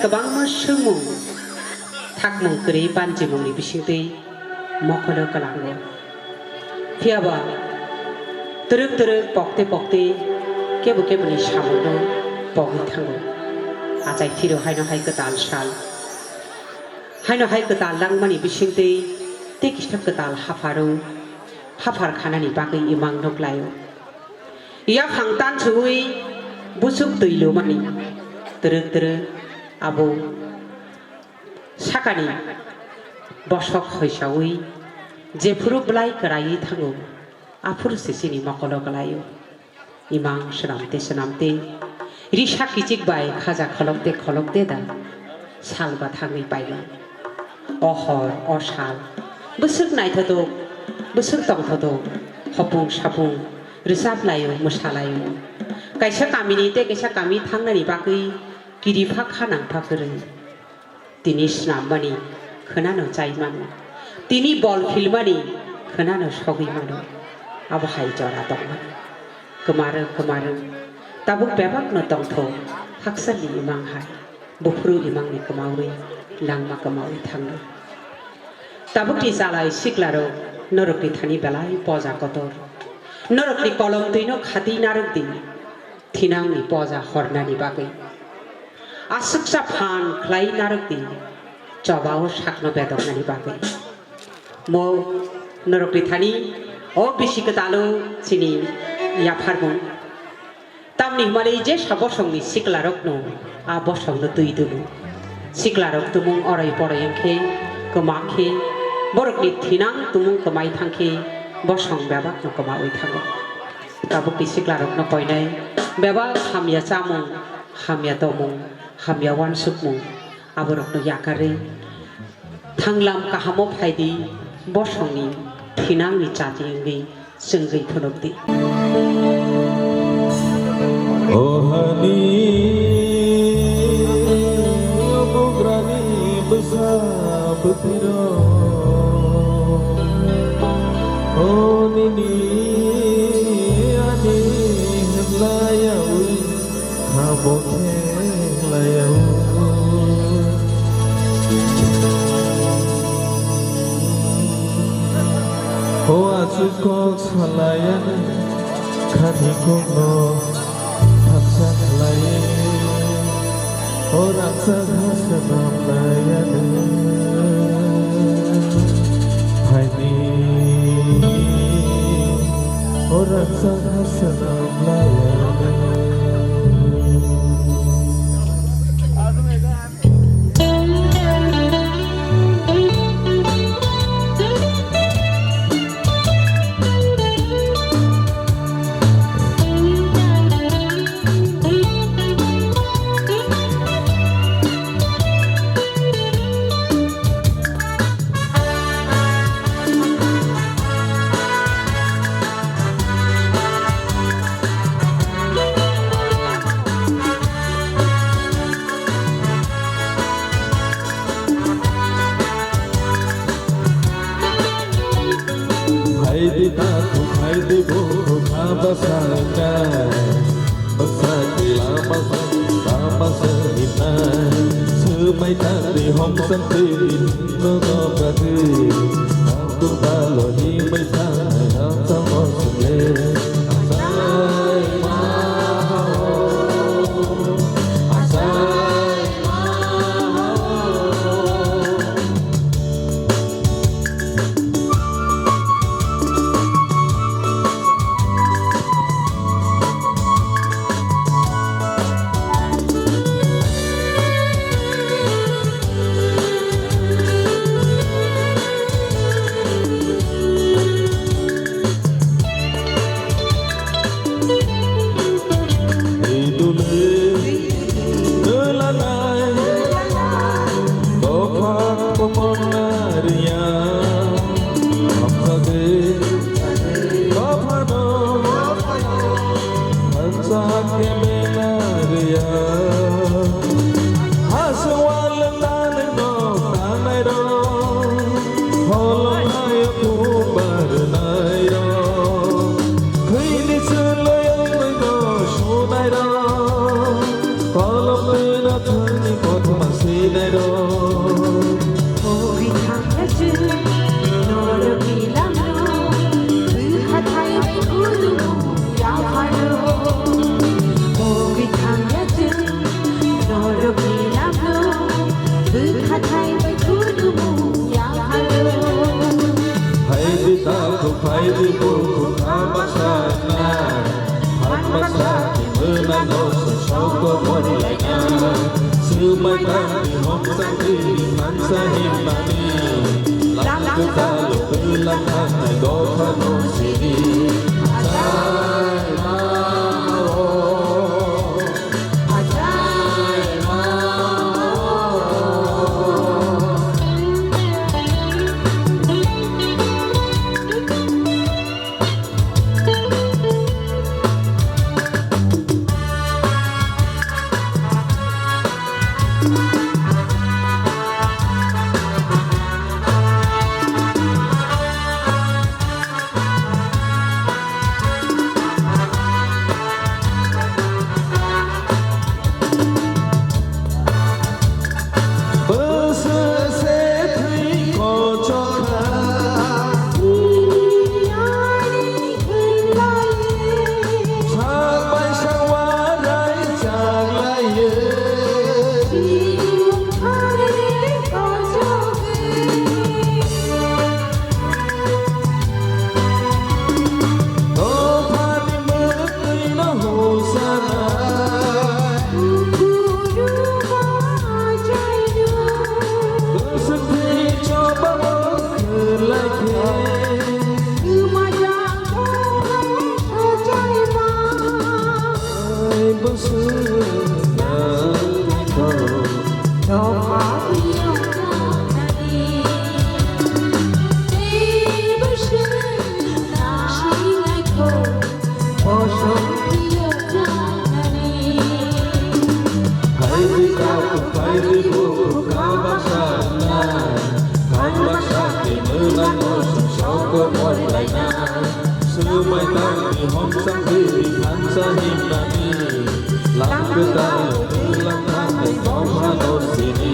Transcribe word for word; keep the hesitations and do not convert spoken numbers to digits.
Kwbangma swngmung, thakmung kwrwi panjimungni bisingtwi mokolo kwlango. Phiyaba twrwk twrwk pokte pokte kebo keboni samungno pogwi thango. Achai phiro haino hai kwtal sal. Haino hai kwtal langmani bisingtwi tei kisa kwtal hapharo, haphar khanani bagwi imang nuklaio. Yaphang tansuwi busuk twi lumani twrwk twrwk abo sakani bosok hoisawi jephuru bwlai kwraiwi thango, aphuru se chini mokolo kwlaio. Imang swnamte swnamte risa kichik bai khaja kholokte kholokte da sal bathangwi paimang. O hor, o sal, bwswk naithotok, bwswk tongthotok, hopung sapung, rwchap laio, mwsa laio. Kaisa kamini tei kaisa kami thangnani bagwi kiri pha kha nang pha kwrwi. Tini swnammani khwnano chai mano, tini bol philmani khwnano sogwi mano. Abo hai jora tongmani. Kwmarwng, kwmarwng. Tabuk bebakno tongtho, haksalni imang hai. Buphuru imangni kwmaui langma kwmaui thangno. Tabukni chalai siklarok norokni thani belai poja kotor. Norokni kolom twino khati narwk di, thinangni poja hornani bagwi. Aswksa phan khlai narwk di, chobao sakno bedoknani bagwi. Mo norokni thani o bisi kwtalo chini yapharmung. Tamni hwnmale jesa bosongni siklarokno a bosongno twi dunu. Siklarok tumung oroi poroi wngkhe, kwma khe, borokni thinang tumung kwmai thangkhe, bosong bebakno kwmaui thango. Tabukni siklarokno koinai bebak hamya chamung, hamya tongmung, hamya uansukmung, aborokno yakarwi thanglam kahamo phaidi, bosongni thinangni chati wngwi chwngwi phunukdi. O hani, o bugrani bwsa bwtwirok, o nini ani hwnlayaui habo khe layao. O aswk kok salayani khani kokno thapsa khlai. O raksa gha swnam layani phaini. O raksa gha swnam layani. Phaidi takhuk, phaidi bukhuk, ha bwsa wngkha. Bwsa twi lama song, lama song hinai. Swmai thangdi, hom sangdi, nono bagwi. Takhuk balo himwi thangnai, ha chamo swngle. Asai ma ho, asai. Mai tangni hom sangni thansa himnani. Lam kwtal kwlang thangnai dophano sini. Ajai ma o. Ajai ma o. Phaidi takhuk, phaidi bukhuk, kha baksa wngnai, kha baksa twi mwlang no suk sok komor lainai. Swmai tangni hom sangni thansa himnani, lam kwtal kwlang thangnai dophano sini.